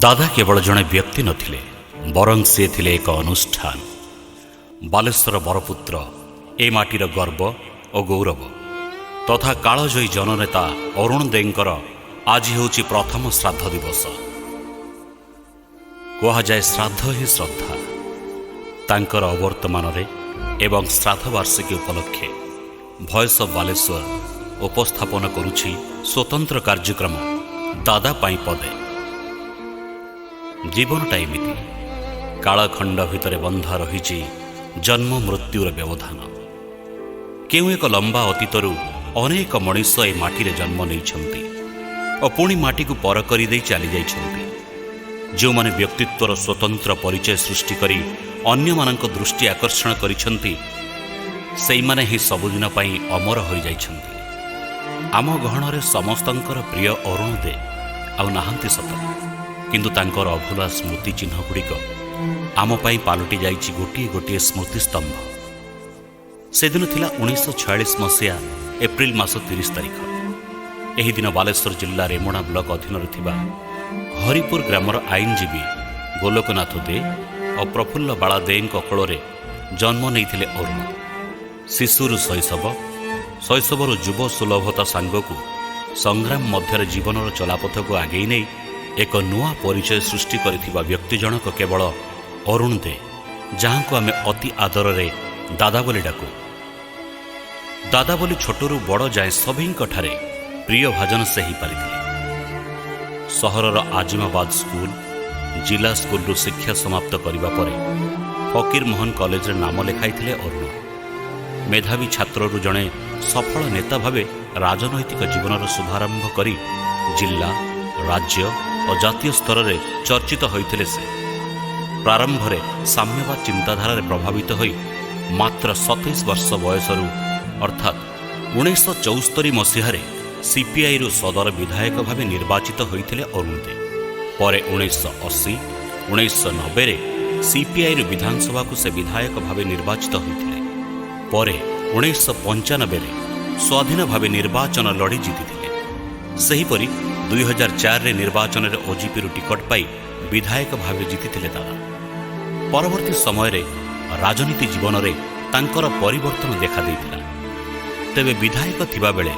ଦାଦା କେବଳ ଜଣେ ବ୍ୟକ୍ତି ନଥିଲେ, ବରଂ ସେ ଥିଲେ ଏକ ଅନୁଷ୍ଠାନ। ବାଲେଶ୍ୱର ବରପୁତ୍ର, ଏ ମାଟିର ଗର୍ବ ଓ ଗୌରବ ତଥା କାଳଜୟୀ ଜନନେତା ଅରୁଣ ଦେଙ୍କର ଆଜି ହେଉଛି ପ୍ରଥମ ଶ୍ରାଦ୍ଧ ଦିବସ। କୁହାଯାଏ, ଶ୍ରାଦ୍ଧ ହିଁ ଶ୍ରଦ୍ଧା। ତାଙ୍କର ଅବର୍ତ୍ତମାନରେ ଏବଂ ଶ୍ରାଦ୍ଧବାର୍ଷିକୀ ଉପଲକ୍ଷେ ଭଏସ୍ ଅଫ୍ ବାଲେଶ୍ୱର ଉପସ୍ଥାପନ କରୁଛି ସ୍ୱତନ୍ତ୍ର କାର୍ଯ୍ୟକ୍ରମ ଦାଦା ପାଇଁ ପଦେ। ଜୀବନଟା ଏମିତି କାଳଖଣ୍ଡ ଭିତରେ ବନ୍ଧା ରହିଛି ଜନ୍ମ ମୃତ୍ୟୁର ବ୍ୟବଧାନ। କେଉଁ ଏକ ଲମ୍ବା ଅତୀତରୁ ଅନେକ ମଣିଷ ଏ ମାଟିରେ ଜନ୍ମ ନେଇଛନ୍ତି ଓ ପୁଣି ମାଟିକୁ ପର କରିଦେଇ ଚାଲିଯାଇଛନ୍ତି। ଯେଉଁମାନେ ବ୍ୟକ୍ତିତ୍ୱର ସ୍ୱତନ୍ତ୍ର ପରିଚୟ ସୃଷ୍ଟି କରି ଅନ୍ୟମାନଙ୍କ ଦୃଷ୍ଟି ଆକର୍ଷଣ କରିଛନ୍ତି, ସେଇମାନେ ହିଁ ସବୁଦିନ ପାଇଁ ଅମର ହୋଇଯାଇଛନ୍ତି। ଆମ ଗହଣରେ ସମସ୍ତଙ୍କର ପ୍ରିୟ ଅରୁଣ ଦେ ଆଉ ନାହାନ୍ତି ସତ, କିନ୍ତୁ ତାଙ୍କର ଅଭୁଲା ସ୍ମୃତି ଚିହ୍ନଗୁଡ଼ିକ ଆମ ପାଇଁ ପାଲଟି ଯାଇଛି ଗୋଟିଏ ଗୋଟିଏ ସ୍ମୃତିସ୍ତମ୍ଭ। ସେଦିନ ଥିଲା 1946 ମସିହା ଏପ୍ରିଲ ମାସ 30 ତାରିଖ। ଏହି ଦିନ ବାଲେଶ୍ୱର ଜିଲ୍ଲା ରେମୁଣା ବ୍ଲକ ଅଧୀନରେ ଥିବା ହରିପୁର ଗ୍ରାମର ଆଇନଜୀବୀ ଗୋଲକନାଥ ଦେ ଓ ପ୍ରଫୁଲ୍ଲ ବାଳା ଦେଙ୍କ କୋଳରେ ଜନ୍ମ ନେଇଥିଲେ ଅରୁଣ। ଶିଶୁରୁ ଶୈଶବ, ଶୈଶବରୁ ଯୁବ ସୁଲଭତା ସାଙ୍ଗକୁ ସଂଗ୍ରାମ ମଧ୍ୟରେ ଜୀବନର ଚଲାପଥକୁ ଆଗେଇ ନେଇ ଏକ ନୂଆ ପରିଚୟ ସୃଷ୍ଟି କରିଥିବା ବ୍ୟକ୍ତି ଜଣକ କେବଳ ଅରୁଣ ଦେ, ଯାହାଙ୍କୁ ଆମେ ଅତି ଆଦରରେ ଦାଦା ବୋଲି ଡାକୁ। ଦାଦା ବୋଲି ଛୋଟରୁ ବଡ଼ ଯାଏଁ ସଭିଙ୍କଠାରେ ପ୍ରିୟ ଭାଜନ ସେ ହେଇପାରିଥିଲେ। ସହରର ଆଜିମାବାଦ ସ୍କୁଲ, ଜିଲ୍ଲା ସ୍କୁଲରୁ ଶିକ୍ଷା ସମାପ୍ତ କରିବା ପରେ ଫକୀରମୋହନ କଲେଜରେ ନାମ ଲେଖାଇଥିଲେ ଅରୁଣ। ମେଧାବୀ ଛାତ୍ରରୁ ଜଣେ ସଫଳ ନେତା ଭାବେ ରାଜନୈତିକ ଜୀବନର ଶୁଭାରମ୍ଭ କରି ଜିଲ୍ଲା, ରାଜ୍ୟ ଓ ଜାତୀୟ ସ୍ତରରେ ଚର୍ଚ୍ଚିତ ହୋଇଥିଲେ ସେ। ପ୍ରାରମ୍ଭରେ ସାମ୍ୟବାଦ ଚିନ୍ତାଧାରାରେ ପ୍ରଭାବିତ ହୋଇ ମାତ୍ର 27 ବର୍ଷ ବୟସରୁ, ଅର୍ଥାତ୍ 1974 ମସିହାରେ ସିପିଆଇରୁ ସଦର ବିଧାୟକ ଭାବେ ନିର୍ବାଚିତ ହୋଇଥିଲେ ଅରୁଣ ଦେ। ପରେ 1980, 1990ରେ ସିପିଆଇରୁ ବିଧାନସଭାକୁ ସେ ବିଧାୟକ ଭାବେ ନିର୍ବାଚିତ ହୋଇଥିଲେ। ପରେ 1995ରେ ସ୍ୱାଧୀନ ଭାବେ ନିର୍ବାଚନ ଲଢ଼ି ଜିତିଥିଲେ। ସେହିପରି 2004ରେ ନିର୍ବାଚନରେ ଓଜିପିରୁ ଟିକଟ ପାଇ ବିଧାୟକ ଭାବେ ଜିତିଥିଲେ ଦାଦା। ପରବର୍ତ୍ତୀ ସମୟରେ ରାଜନୀତି ଜୀବନରେ ତାଙ୍କର ପରିବର୍ତ୍ତନ ଦେଖାଦେଇଥିଲା। ତେବେ ବିଧାୟକ ଥିବାବେଳେ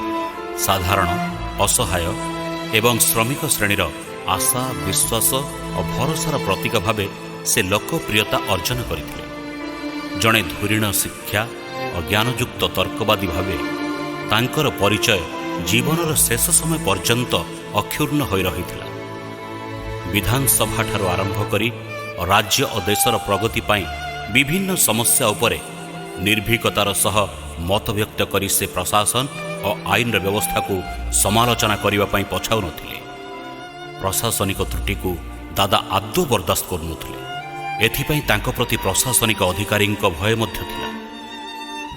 ସାଧାରଣ, ଅସହାୟ ଏବଂ ଶ୍ରମିକ ଶ୍ରେଣୀର ଆଶା, ବିଶ୍ୱାସ ଓ ଭରସାର ପ୍ରତୀକ ଭାବେ ସେ ଲୋକପ୍ରିୟତା ଅର୍ଜନ କରିଥିଲେ। ଜଣେ ଧୁରୀଣ ଶିକ୍ଷା ଓ ଜ୍ଞାନଯୁକ୍ତ ତର୍କବାଦୀ ଭାବେ ତାଙ୍କର ପରିଚୟ ଜୀବନର ଶେଷ ସମୟ ପର୍ଯ୍ୟନ୍ତ ଅକ୍ଷୁଣ୍ଣ ହୋଇ ରହିଥିଲା। ବିଧାନସଭାଠାରୁ ଆରମ୍ଭ କରି ରାଜ୍ୟ ଓ ଦେଶର ପ୍ରଗତି ପାଇଁ ବିଭିନ୍ନ ସମସ୍ୟା ଉପରେ ନିର୍ଭୀକତାର ସହ ମତବ୍ୟକ୍ତ କରି ସେ ପ୍ରଶାସନ ଓ ଆଇନର ବ୍ୟବସ୍ଥାକୁ ସମାଲୋଚନା କରିବା ପାଇଁ ପଛାଉନଥିଲେ। ପ୍ରଶାସନିକ ତ୍ରୁଟିକୁ ଦାଦା ଆଦୌ ବରଦାସ୍ତ କରୁନଥିଲେ। ଏଥିପାଇଁ ତାଙ୍କ ପ୍ରତି ପ୍ରଶାସନିକ ଅଧିକାରୀଙ୍କ ଭୟ ମଧ୍ୟ ଥିଲା।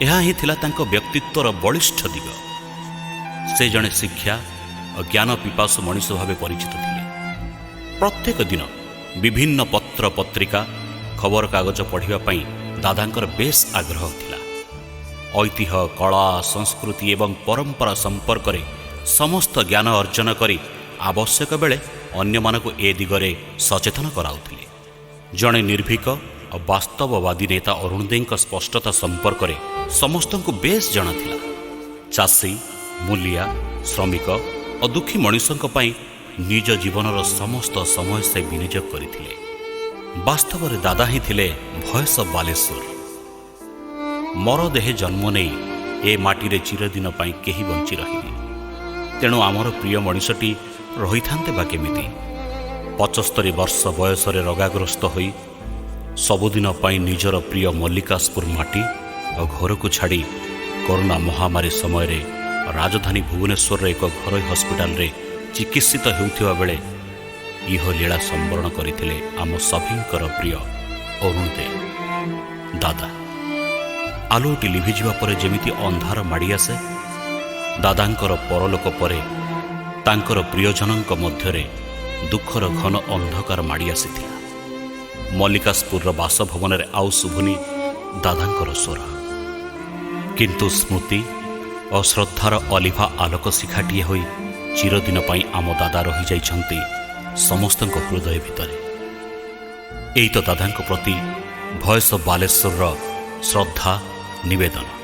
ଏହା ହିଁ ଥିଲା ତାଙ୍କ ବ୍ୟକ୍ତିତ୍ୱର ବଳିଷ୍ଠ ଦିଗ। ସେ ଜଣେ ଶିକ୍ଷା ଓ ଜ୍ଞାନ ପିପାସୁ ମଣିଷ ଭାବେ ପରିଚିତ ଥିଲେ। ପ୍ରତ୍ୟେକ ଦିନ ବିଭିନ୍ନ ପତ୍ର ପତ୍ରିକା, ଖବରକାଗଜ ପଢ଼ିବା ପାଇଁ ଦାଦାଙ୍କର ବେଶ୍ ଆଗ୍ରହ ଥିଲା। ଐତିହ୍ୟ, କଳା, ସଂସ୍କୃତି ଏବଂ ପରମ୍ପରା ସମ୍ପର୍କରେ ସମସ୍ତ ଜ୍ଞାନ ଅର୍ଜନ କରି ଆବଶ୍ୟକ ବେଳେ ଅନ୍ୟମାନଙ୍କୁ ଏ ଦିଗରେ ସଚେତନ କରାଉଥିଲେ। ଜଣେ ନିର୍ଭୀକ ଓ ବାସ୍ତବବାଦୀ ନେତା ଅରୁଣ ଦେଙ୍କ ସ୍ପଷ୍ଟତା ସମ୍ପର୍କରେ ସମସ୍ତଙ୍କୁ ବେଶ୍ ଜଣାଥିଲା। ଚାଷୀ, ମୂଲିଆ, ଶ୍ରମିକ ଓ ଦୁଃଖୀ ମଣିଷଙ୍କ ପାଇଁ ନିଜ ଜୀବନର ସମସ୍ତ ସମୟ ସେ ବିନିଯୋଗ କରିଥିଲେ। ବାସ୍ତବରେ ଦାଦା ହିଁ ଥିଲେ ଭଏସ୍ ଅଫ୍ ବାଲେଶ୍ୱର। ମରଦେହେ ଜନ୍ମ ନେଇ ଏ ମାଟିରେ ଚିରଦିନ ପାଇଁ କେହି ବଞ୍ଚି ରହିନି। ତେଣୁ ଆମର ପ୍ରିୟ ମଣିଷଟି ରହିଥାନ୍ତେ ବା କେମିତି? 75 ବର୍ଷ ବୟସରେ ରୋଗାଗ୍ରସ୍ତ ହୋଇ ସବୁଦିନ ପାଇଁ ନିଜର ପ୍ରିୟ ମଲ୍ଲିକାଶପୁର ମାଟି ଓ ଘରକୁ ଛାଡ଼ି କରୋନା ମହାମାରୀ ସମୟରେ ରାଜଧାନୀ ଭୁବନେଶ୍ୱରର ଏକ ଘରୋଇ ହସ୍ପିଟାଲରେ ଚିକିତ୍ସିତ ହେଉଥିବା ବେଳେ ଇହଲୀଳା ସମ୍ବରଣ କରିଥିଲେ ଆମ ସଭିଙ୍କର ପ୍ରିୟ ଅରୁଣ ଦେ ଦାଦା। ଆଲୁଅଟି ଲିଭିଯିବା ପରେ ଯେମିତି ଅନ୍ଧାର ମାଡ଼ି ଆସେ, ଦାଦାଙ୍କର ପରଲୋକ ପରେ ତାଙ୍କର ପ୍ରିୟଜନଙ୍କ ମଧ୍ୟରେ ଦୁଃଖର ଘନ ଅନ୍ଧକାର ମାଡ଼ି ଆସିଥିଲା। ମଲ୍ଲିକାଶପୁରର ବାସଭବନରେ ଆଉ ଶୁଭୁନି ଦାଦାଙ୍କର ସ୍ୱର, କିନ୍ତୁ ସ୍ମୃତି ଓ ଶ୍ରଦ୍ଧାର ଅଲିଭା ଆଲୋକ ଶିଖାଟିଏ ହୋଇ ଚିରଦିନ ପାଇଁ ଆମ ଦାଦା ରହିଯାଇଛନ୍ତି ସମସ୍ତଙ୍କ ହୃଦୟ ଭିତରେ। ଏଇ ତ ଦାଦାଙ୍କ ପ୍ରତି ଭଏସ୍ ଅଫ୍ ବାଲେଶ୍ୱରର ଶ୍ରଦ୍ଧା ନିବେଦନ।